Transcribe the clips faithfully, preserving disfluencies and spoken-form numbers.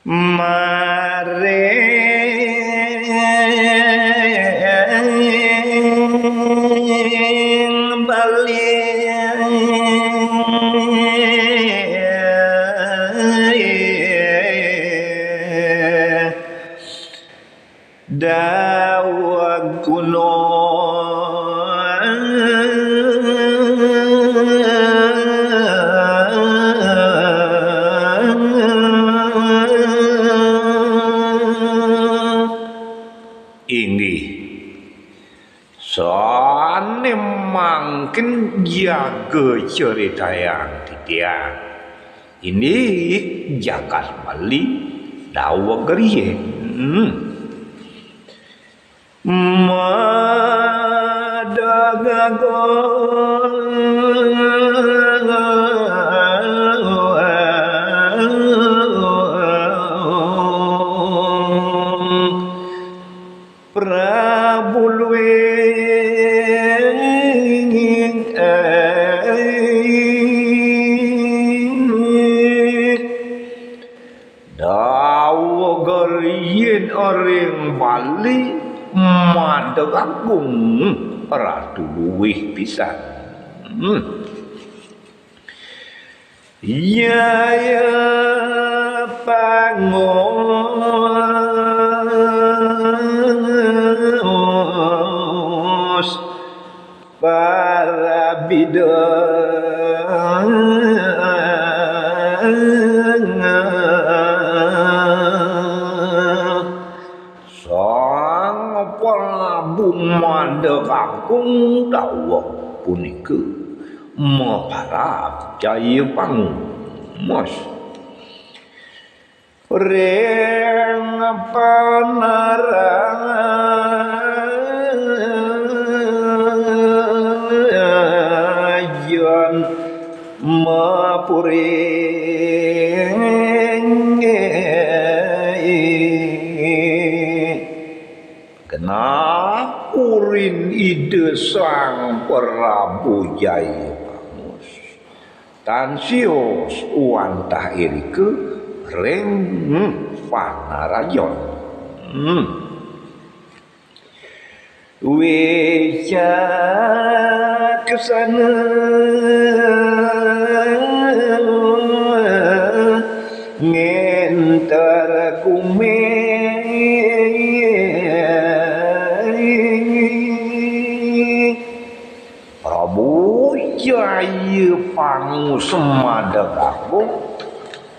Maring Bali daweg gunung. Inggih. Sané mangkin jaga caritayang titiang. Indik jagat Bali daweg riyin. Hmm. Madeg agung. Prabu luwih daweg riyin ring Bali madeg agung Ratu luwih pisan. Hmm. Jaya pangus para bidang. Sang Prabu Madeg Agung daweg punika maparab jaya pangus. Ring panarajan mapuring. Genah purin Ida Sang Prabu Jaya Pangus tan sios wantah irika ring panarajan. Hmm. Wicaksana ngénter gumi. Prabu Jaya Pangus Madeg Agung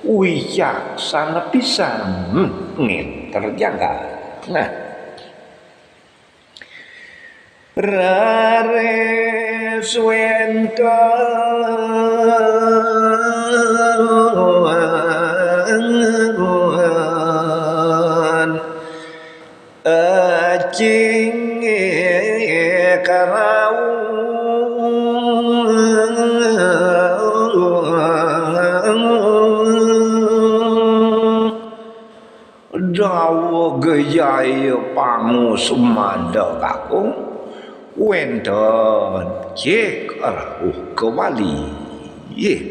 wicaksana pisan ngénter jagat. Nah. Raris wénten Ajing karauh daweg jaya pangus madeg agung, wénten jik rauh ka Bali. Nggih.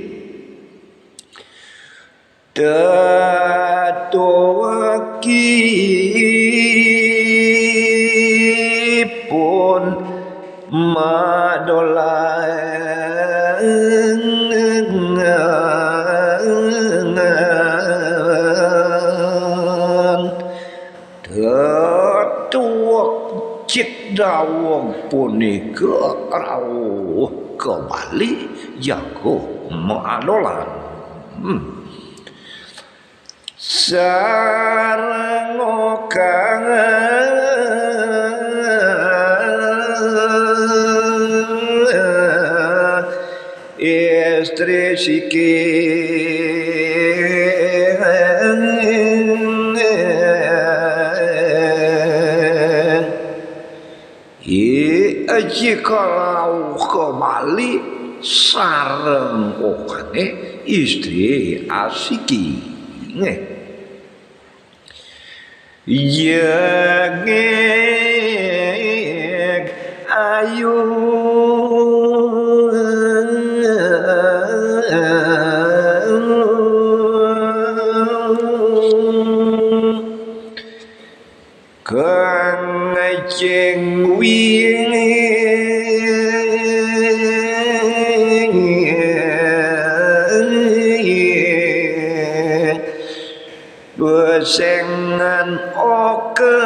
Tetuwekipun madolan. Tetuwek jik daweg punika rauh ka Bali jaga maadolan. Hmm. Sareng okan istri siki. I, jika rauh ka Bali sareng okané istri asiki. Nggih. Jegég ayu. Sengan oke.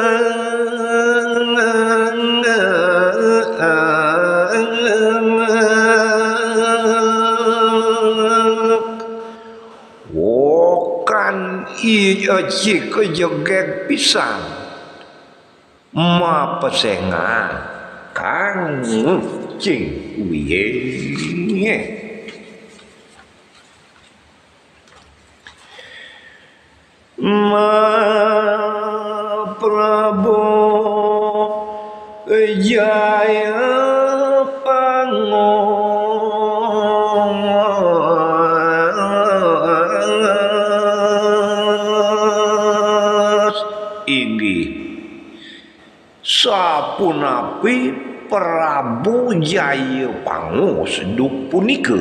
Wokan iya cik jegeg pisan. Mapesengan kang cing wiye. Ma Prabu Jaya Pangos. Inggih. Sapunapi Prabu Jaya Pangos duk punika.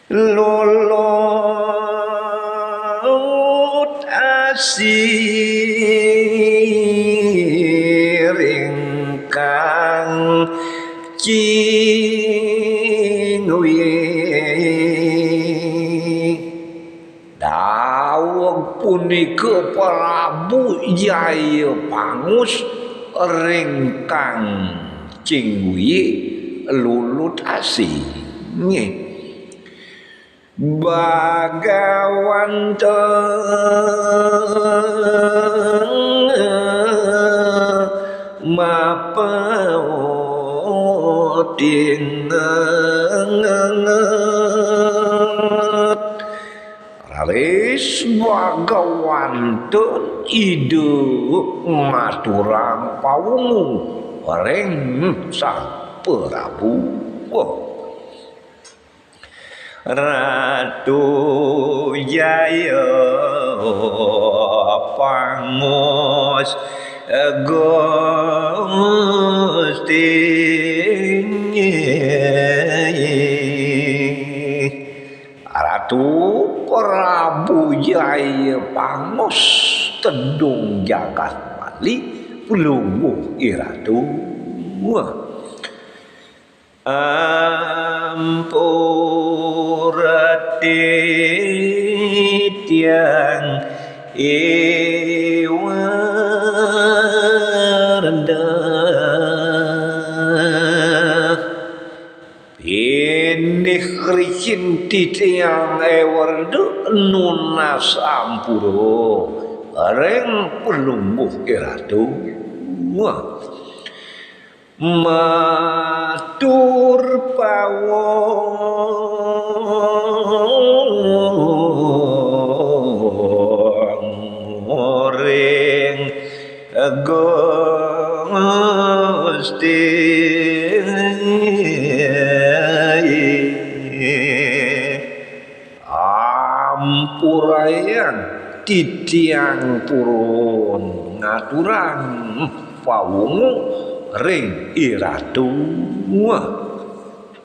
Lulut asih ring kang cing wiye. Daweg punika Prabu Jaya Pangos ring kang cing wiye lulut asih. Nggih. Bagawanta mapaotinget. Raris Bagawanta Ida maturang pawungu ring Sang Prabu. Ratu Jaya Pangos Gusti. Ratu Prabu Jaya Pangos tedung jagat Bali, Palungguh Iratu. Ampura titiang Iwarda. Pinih ricin titiang Iwarda nunas ampura ring Palungguh Iratu. Matur pawung ring Gusti. Ampurayang titiang purun ngaturang pawungu ring Iratu.